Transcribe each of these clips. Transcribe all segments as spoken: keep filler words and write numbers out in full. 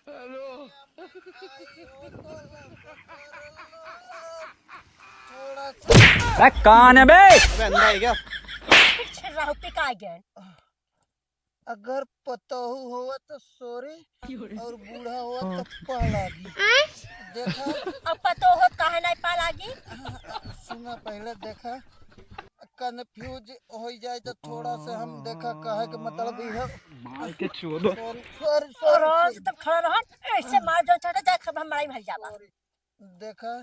ए, कौन है बे? अबे, अंधा है क्या? पीछे रहो, पिका गए। अगर पतोहू होवा तो sorry, और बूढ़ा होवा तो पा लागी। देखा, अब पतोहू होत काहे नहीं पा लागी? सुना, पहले देखा, confuse हो जाए तो थोड़ा सा हम देखा, कहे के मतलब ई है। मार के चोदो। Sorry, sorry, sorry, रोज sorry। तब खड़ा रहन, ऐसे मार जो चढ़े जाए, खबर हमारी भर जावा। Sorry। देखा,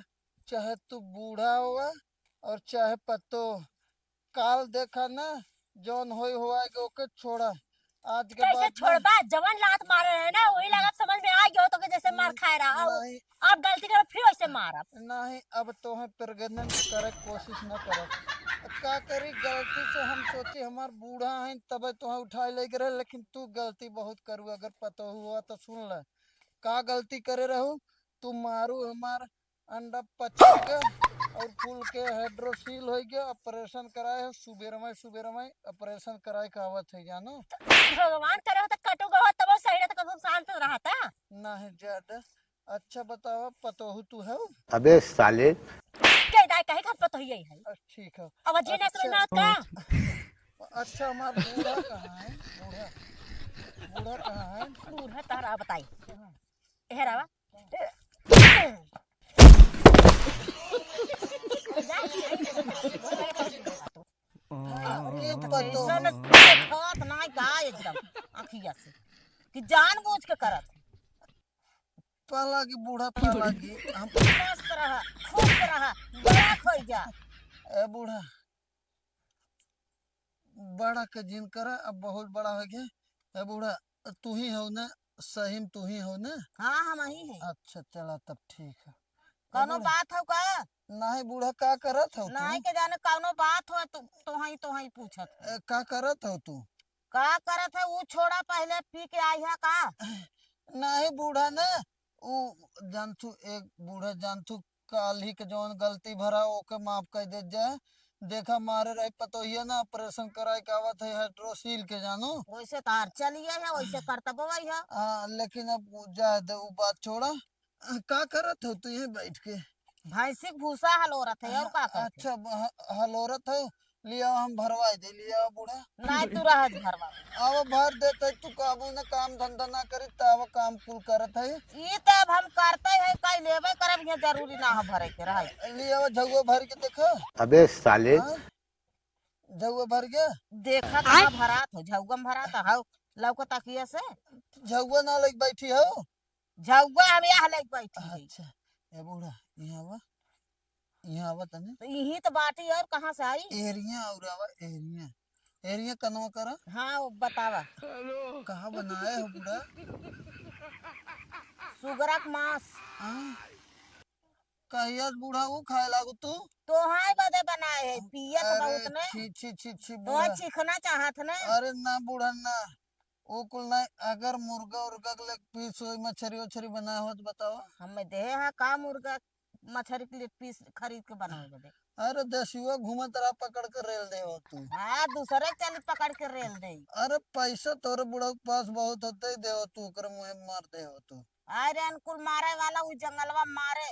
चाहे तू बूढ़ा होवा और चाहे पतोह, काल देखा ना, जौन होई होआ के ओके छोड़ा। आज के कैसे बाद ना छोड़बा? जवन लात मारे रहे ना, वही लागत समझ में आ गयो तो के जैसे मार खाए रहा। अब, नहीं। अब गलती करो, फिर वैसे मारब। नहीं, अब तोहे pregnant करे के कोशिश न करब। का करी, गलती से हम सोची हमार बूढ़ा हैं, तबे तोहे उठाए ले गए रहे, लेकिन तू गलती बहुत करू। अगर पतोहू हुआ तो सुन ले, का गलती करे रहू, तू मारू हमार अंडा पचक के और फूल के hydrocele होइ गया, operation कराए हो, सुबेर में, सुबेर में operation कराए के आवत है, जानो। भगवान करे हो तो कटू गवा, तब सही रहता, कम शांत रहता। नहीं ज्यादा। अच्छा बतावा, पतोहू तू है? अबे साले। के दाई कहे का पतोही है? अ, ठीक है। अब जी ना अच्छा। समझ में आवत का? अच्छा, हमार बूढ़ा कहाँ है? बूढ़ा, बूढ़ा कहाँ है? बूढ़ा तारा बताई। हाँ। ए रावा। ये पतो। ऐसन देखत नाई का एकदम अखिया से कि जानबूझ के करत। पाला की बूढ़ा पाला की। हम मस्त रहा, खुश रहा, बड़ा खोई जा। ए बूढ़ा, बड़ा के जिन करा, अब बहुत बड़ा हो गया। ए बूढ़ा, तू ही हो ना, सही में तू ही हो ना? हाँ, हम ही हैं। अच्छा, चला तब ठीक है। कौनो ए बूढ़ा, बात हो का? नहीं बूढ़ा, का करत हो तू? नहीं के जाने कौनो बात हो, तू तोहई तोहई पूछत हो। ए, का करत हो तू? का करत है, ऊ छोड़ा, पहले पी के आई है का? नहीं बूढ़ा ना, ऊ जानथू, एक बूढ़ा जानथू, काल्हि के जौन गलती भरा ओके माफ कर दे जाए। देखा मारे रही पतोहिया ना, operation कराए के आवत है hydrocele के, जानो। वैसे तो हर चलिए है, वैसे करतबो वही है। हाँ, लेकिन अब उ जाए दे, उ बात छोड़ा। का करत हो तू ये बैठ के? भैंसी के भूसा हलोरत है, और का करत है? अच्छा, ब-, ह-, हलोरत हो, लिया हम भरवाई दे, लिया बूढ़ा। नहीं, तू रह भरवा। अब भर देते, तू काबू न काम धंधा ना करी, त अब काम कुल करत है। ई त अब हम करते है, कई लेबे करब, ये जरूरी ना हो भरे के रहे। लिया वो झउआ भर के देखो। अबे साले। हाँ? झउआ भर गया? देखा कहाँ भरात हो, झउआ में भरात हो, लौको तकिया से। झउआ ना लेके बैठी हो? झउआ हम यहाँ लेके बैठी है। अच्छा, ए बूढ़ा, यहाँ आवा, यहाँ आवा तनी। तो यही तो बाटी और कहाँ से आई? एरिया और आवा, एरिया। एरिया कनवा करा। हाँ, वो बतावा। कहाँ बनाए हो बूढ़ा? सुगरा के मांस। हाँ? कहिया से बूढ़ा ऊ खाए लागू तू? तोहाई बदे बनाए है, पियत अरे बहुत ने। छी, छी, छी, छी, तोहाई बूढ़ा। चिखना चाहत ने। अरे ना बूढ़ा ना, वो कुल नहीं, अगर मुर्गा उर्गा के leg piece होई, मछरी उछरी बनाए हो तो बतावा। हमें देहे हा का मुर्गा मछरी के leg piece खरीद के बनावे बदे? अरे देसियो घूमत रहा पकड़ के रेल दे हो तू। हाँ, दूसरे चली पकड़ के रेल दे। अरे पैसा तोरे बुढ़ऊ के पास बहुत होते ही दे हो तू, ओकरे मुँहे मार दे हो तू। अरे अनकुल मारे वाला उ जंगलवा मारे,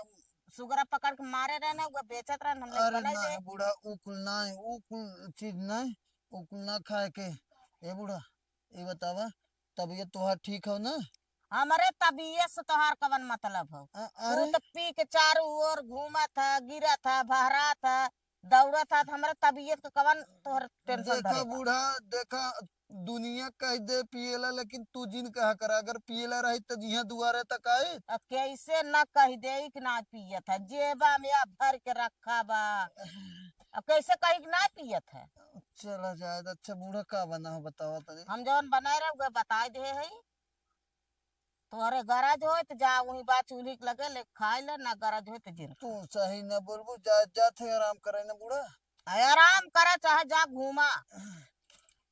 सुगरा पकड़ के मारे रहे ना, वो बेचत रहे, हम लोग अरे बनाई ना दे। बूढ़ा, उ कुल ना, उ कुल चीज ना, उ कुल ना खाए के। ए बूढ़ा, ये बतावा, तबीयत तोहार ठीक हो ना? हमरे तबीयत से तोहार कवन मतलब हो? अ-, तू अरे? तो पी के चारों ओर घूमत ह, गिरत ह, बहरात ह, दौड़त ह, त हमरे तबीयत के कवन तोहर tension देखा धरे बा? बूढ़ा, देखा, दुनिया कह दे पिएला, लेकिन तू जिन कहा करा, अगर पिएला रही त जिहाँ दुआरे तक आए। अब कैसे ना कह दे कि ना पियत है, जेबा में अब भर के रखा बा। अब कैसे कही कि ना पियत है? चला जाए, अच्छा बूढ़ा का बना हो बतावा तनी। हम जवन बनाए रहे, उहे बताए दे है। तोहरे गरज होय त जा वहीं बा चूल्ही के लगे ले खाए ले, ना गरज होय त जिन। तू सही न बोलबू, जा, जा थे आराम करे न बूढ़ा। अरे आराम करा चाहे जा घूमा।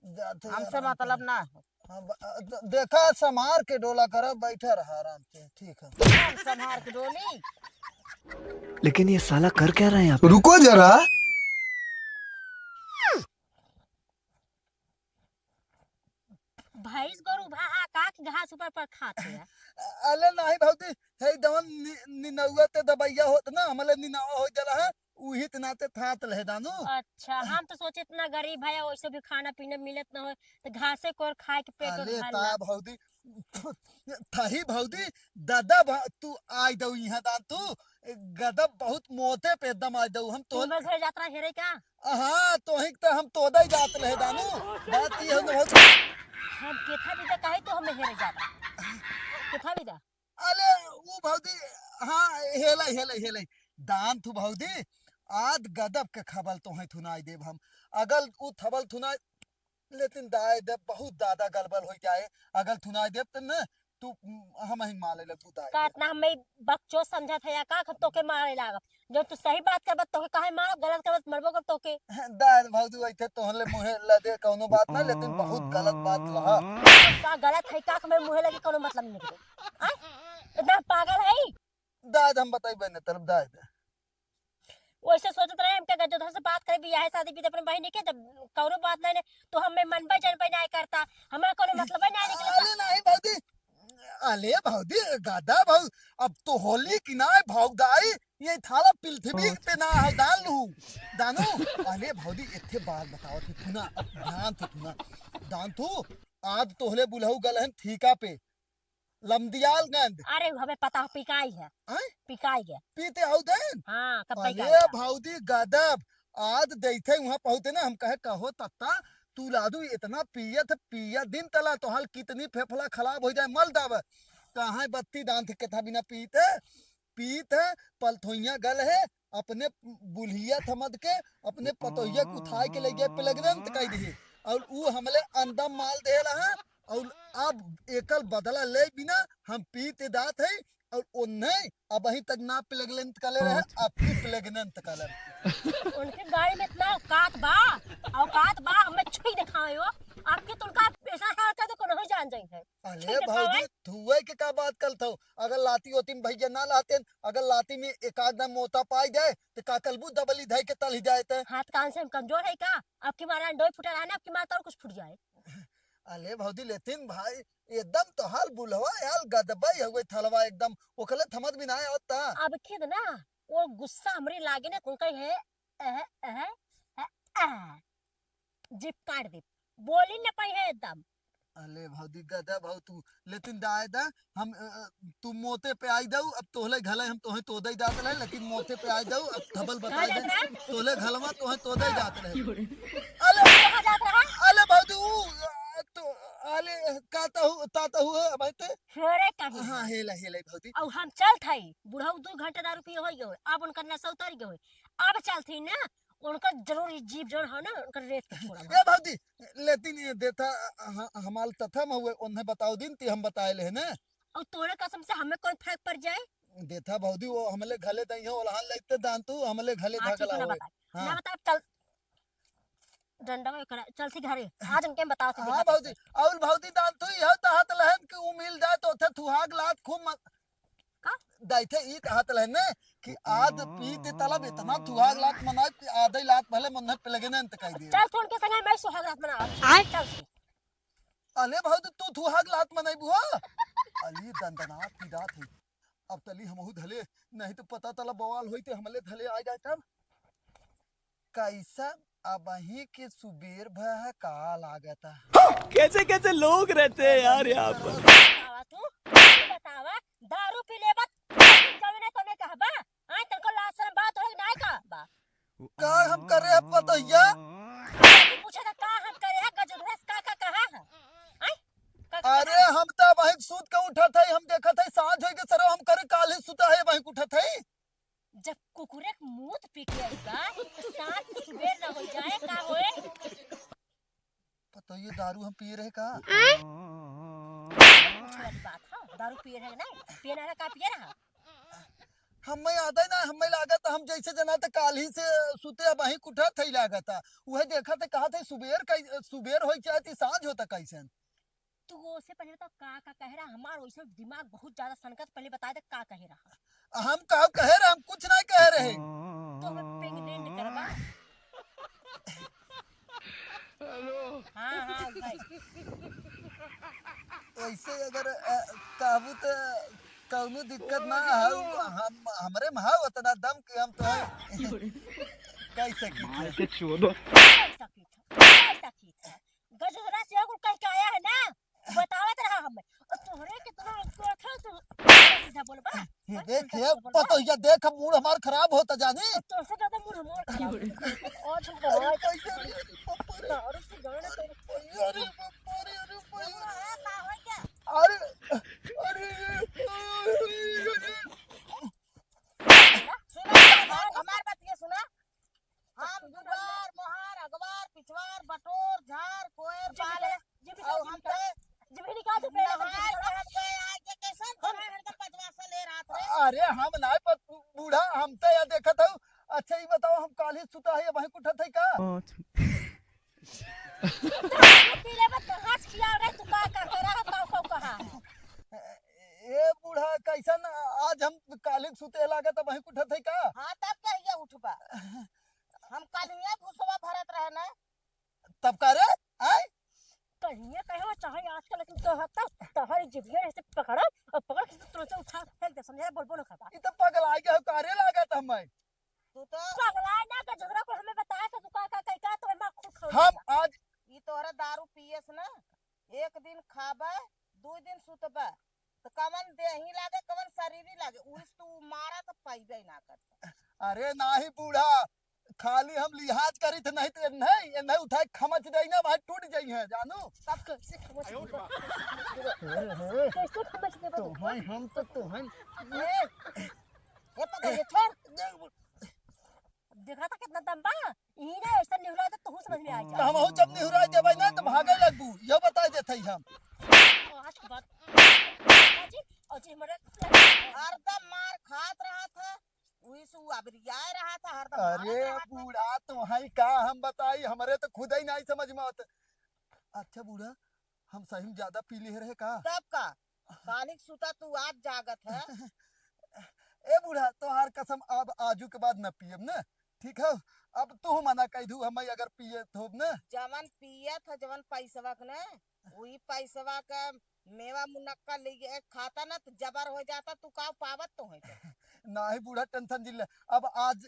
जा थे हमसे आराम मतलब करे। ना हो। हाँ, ब-, अ, द-, देखा संभार के डोला करा, बैठा रहा आराम से, ठीक है। हम संभार के डोली। लेकिन ये साला कर क्या रहा है यहाँ पे? रुको जरा। भैंस गोरू भा आ का के घास ऊपर पर खात है? अले नाही भौजी, हे दवन नि-, निनौआ ते दबैया होत ना, हमले निनौआ हो जाला है, उही ते नाते थात लहे दानू। अच्छा, हम तो सोचे इतना गरीब है, वैसे भी खाना पीना मिलत ना हो, तो घासे कोर खाए के पेट अले भर ता ला। भौजी, थही भौजी, दादा भा-, तू आइ दऊ यहाँ दान तू, गदब बहुत मोते पे एकदम आइ दऊ हम तो। तू लोग घर जात रहा हेरे का? हाँ, तोहिक त हम तोदई जात रहे दानू। बात ई है ना भौजी। हम केथा बिदा काहे तो हमें हेरे जात रहा? केथा बिदा? अले, ऊ भौजी, हाँ, हेलै, हेलै, हेलै। दान थू भौजी, आद गदब के खबल तोहे थुनाई देब हम। अगल ऊ थबल थुनाई, लेकिन दाए देब, बहुत दादा गलबल होइ जाए। अगल थुनाई देब त न, तू, उम, हम ही माले लगू दाए का देब। इतना हमें बकचोद समझत है या का, हम तोके मारे लागब? जो तू सही बात करबत, तोके काहे मारब? गलत करबत, मरबो करब तोके। दाए भौजी, वैसे तोहले मुँहे लदे कौनो बात ना, लेकिन बहुत गलत बात लहा। का गलत है, का हमें मुँहे लगे कौनो मतलब नहीं है। आय? इतना पागल है? दाए हम बताइबे न तरफ दाए दे। वैसे सोचत रहे हमके गजोधर से बात करे, बियाह शादी भी अपने बहिनी के, जब कौनो बात नहीं, नहीं, तो हमें मनबे जनबे नहीं करता, हमारा कौनो मतलब नहीं निकलता। अले नहीं भौजी, अले भौजी, गदा भौ, अब तो होली की ना है भौगदाई, ये थाला पृथ्वी पे ना है दान लू, दानू। अले भौजी, इत्थे बात बताओ थी, थू ना, अब दान थू, थू ना, दान थू, आज तोहले बुलहू गल हन ठीका पे, लमदियालगंज। अरे, हमें पता है, पिकाई है। आय? पिकाई है। पीते हऊ देन? हाँ, कब अरे पिकाई है? भौजी गदब, आज देखे वहाँ पहुँचे ना, हम कहे, "कहो तत्ता, तू लादू इतना पियत, पिया दिन तला तो हाल कितनी फेफला खराब हो जाए, मल दाब।" कहाँ बत्ती दान थे, केथा बिना पीते, पीत है, पलथोइया गल है, अपने बुल्हिया थमद के, अपने पतोहिया के उठाए के ले गए, प्लेग्नेंट कह दिए। और ऊ हमले अंडा माल दे रहा, और अब एकल बदला ले बिना हम पीते दात है, और ओन्हे अब अहीं तक ना प्लेग्नेंट कले रहे, अब की प्लेग्नेंट कले। उनके गाड़ी में इतना औकात बा, औकात बा, हमें छुई दिखावे हो, आपके तो उनका ऐसा हाल का तो कोनो ही जान जाई है। अरे छुई दिखावे। भौजी, धुए के का बात कल थो? अगर लाती ओती में भैया ना लाते, अगर लाती में एक आध दाम मोता पाई जाए, तो का कलबू दबली धई के तल ही जाए ते। हाथ कान से हम कमजोर है का? अब की मारा डोई फुटा रहा ना, अब की मारा तो और कुछ फुट जाए। अले भौजी, लेकिन भाई, एकदम तो हाल बुलवा याल गदबई हवे थलवा एकदम, ओकले थमत भी ना आवत ता। अब खुद ना, वो गुस्सा हमरे लागे ना, उनका है, अह, अह, अह, अह। जिप काट दे, बोली न पाई है एकदम। अले भौजी, गदा भौ तू, लेकिन दाए दा, हम, अ, अ, तू मोते पे आई दऊ, अब तोहले घले हम तोहे तोदई जात रहे, लेकिन मोते पे आई दऊ, अब थबल बताई दे, तोहले घलवा तोहे तोदई जात रहे। अले, कहाँ जात रहा? अले भौजी, ऊ, अ, तो, अले, का तहु, ता तहु है, भाई ते? हेरे कहीं। हाँ, हेला, हेला भौजी। अब हम चलत हई, बुढ़ऊ दू घंटा दारू पिए होई गए, अब उनकर नशा उतर गए, अब चलत हई ना, उनका जरूर ई जीभ जौन हो ना, उनका रेत के छोड़ा। ए भौजी, लेकिन ये देथा, ह-, हमाल तथा में हुए, उन्हें बताओ दिन ती हम बताए ले ना। और तोरे कसम से हमें कौन फर्क पड़ जाए? देथा भौजी, वो हमले घले दई हो, ओलहान लगते दान तू, हमले घले हाँ, धागला ठीक है, ना होए। बताए। हाँ। ना बताए, चल। डंडा में करा, चल सी घरे। आज उनके हम बताओ थे, हाँ देखा भौजी, कैसे। और भौजी दान तू यह तहत लहन कि उ मिल जाए तो थे थुहाग लात खूब म-, का? दाई थे ई तहत लहन ने कि आज पी ते तलब इतना थुहाग लात मनाए कि आधे लात भले मन पे लगे ना, अंत कह दिए। चल, सुन के संगे मैं सुहाग रात मना। आय? चल। अले भौजी, तू थुहाग लात मनाई बुआ? अली दंदनात की दात है। अब तली हमहू धले, नहीं तो पता तला बवाल होई ते हमले धले आ जाए तब। कैसन अबही के सुबेर भय है का लागता? कैसे कैसे लोग रहते हैं यार यहाँ पर। बतावा तू, तू बतावा, दारू पी लेबा, जब ने तने कहबा, आय तनको लाज शरम बात होई ना कहबा। का हम करे हैं पतोहिया? तू पूछे था का हम करे हैं, गजोधर का का कहा है? आय? का का अरे कहा है? हम तो वहीं सूत के उठत है, हम देखत है साँझ होई के सरवा हम करे काल ही सुता है वहीं उठत है। जब कुकुरे के मूत पी के आई बा, तो साँझ के सुबेर ना हो जाए, का होए? पतोहिया दारू हम पिए रहे का? पूछे वाली बात, हाँ, दारू पिए रहे ना, पिए ना रहा, का पिए रहा? हमें याद है ना, हमें लागत हम जैसे जना त काल ही से सुते अब वहीं उठत है लागत। वह देखत है, कहत है सुबेर कै-, सुबेर होई चाहे ती साँझ होता कैसन। तू ओसे पहले तो का का कहे रहा, हमार वैसे दिमाग बहुत ज्यादा सनकत, पहले बता दे का कहे रहा। हम का कहे रहे, हम कुछ नहीं कहे रहे। तो हमें प्रेग्नेंट करबा। हेलो। हाँ, हाँ, भाई। वैसे अगर, अ, कहबू त कौनो दिक्कत ना है, हम, हमरे में है उतना दम कि हम तो है। कह सकी थे। मार के चोदो। कह सकी थे, कह सकी थे। गजोधरा से कुल कह के आया है ना, बतावत रहा हमें। और तोहरे कितना अच्छा तू सीधा बोलबा। ये देख, ये पतोहिया देख, अब मूड हमार खराब होता जानी। तोहसे ज्यादा मूड हमार खराब होता। आज हम अरे भैया रे, बाप रे। दारू से गाने तो अरे बाप रे, अरे भैया। अरे, अरे, अरे, अरे। सुना, हमार, हमार बात ये सुना। हम दुआर, मोहार, अगवार, पिछवार, बटोर, झार, कोयर, पाले, और हम तो नहाए, नहाए के आके कैसन तोहार हरदम बदमाशा ले रहत रे? अरे हम नाय, पर बूढ़ा, हम तो या देखत हऊ। अच्छा, ई बताओ, हम काल्हि सुता है, वहीं उठत है का? पी लेबे तो हंस खिया रे, तू का का करा है, का का कहा है? ए बूढ़ा, कैसन आज हम काल्हि सुते लागत, वहीं उठत है का? हाँ, तब कहिए उठबा। हम काल्हिए भूसवा भरत रहे ना। तब का रे? आय? कहिए कहे हो, चाहे आजकल लेकिन तो हद तक तोहरी जिभिया ऐसे पकड़ो और पकड़ के तुरंत उठा फेंक दे, समझे? बोलबो न करबा। ई तो पगलाइ गए हो, का रे लागत हमें? तू तो पगलाए ना के झगड़ा को हमें बताया था, तू का, का, का, का, तो मैं खुद खाऊंगा। हम आज ई तोहरा दारू पियस ना, एक दिन खाबे, दू दिन सुतबे, तो कवन देही लागे, कवन शरीरी लागे, उस तू मारा तो पाइबे ना करता। अरे नाही बूढ़ा, खाली हम लिहाज करी थे, नहीं तो नहीं, ये नहीं उठाए, खमच जाई ना, भाई टूट जाई है, जानू। तब कैसे खमच देबा? कैसे खमच देबा तो तू? भाई हम तो, तो हम ए, ये पता ये छोड़। देखा था कितना दम बा? ई ना ऐसा निहुरा तो तू समझ में आ जा। तो हमहू जब निहुरा देबै ना तो भागे लगबू, ये बताइ देत हई हम। आज के बाद जी, और जी हमारे हरदम मार खात रहा था, वही से उ अबरियाए रहा था, हरदम मारत अरे रहा था। बूढ़ा, तो है का हम बताई, हमरे तो खुद ही नहीं समझ में आवत। अच्छा बूढ़ा, हम सही में ज्यादा पी ले रहे का? तब का? कालिक सुता तू आज जागत है। ए बूढ़ा, तोहार कसम, अब आजू के बाद न पियब न, ठीक है? अब तू मना कह दू, हम अगर पियत होब न। जवन पियत है, जवन पैसवा के न, वही पैसवा का मेवा मुनक्का ले गए खाता ना, तो जबर हो जाता, तू का पावत तो है तो। नाही बूढ़ा, टेंशन जिन ले। अब आज,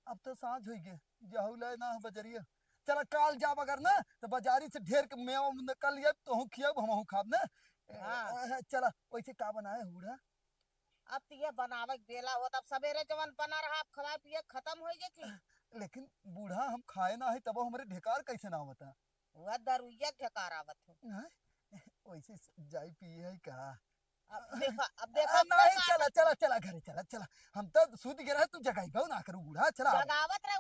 अब तो सांझ होइ गए, जाहू ले ना बजरिया। चला, काल जाब अगर ना, तो बजारी से ढेर के मेवा मुनक्का लिया, तोहू खियाब, हमहू खाब ना। हाँ। अ, चला, वैसे का बनाए बूढ़ा? अब तो ये बनावे के बेला होत, अब सवेरे जवन बना रहा, अब खवाए पिए खत्म होइ गए कि? लेकिन बूढ़ा, हम खाए ना है, तब हमरे ढेकार कैसे ना आवता? वह दरुइया के ढेकार आवत हो। हाँ? वैसे स-, जाई पिए है का? अब देखा, अब देखा, आ, नहीं, चला, चला, चला, घरे चला, चला। हम तो सूत गए रहे, तू जगाई बहु ना करू बूढ़ा, चला। जगावत रहे,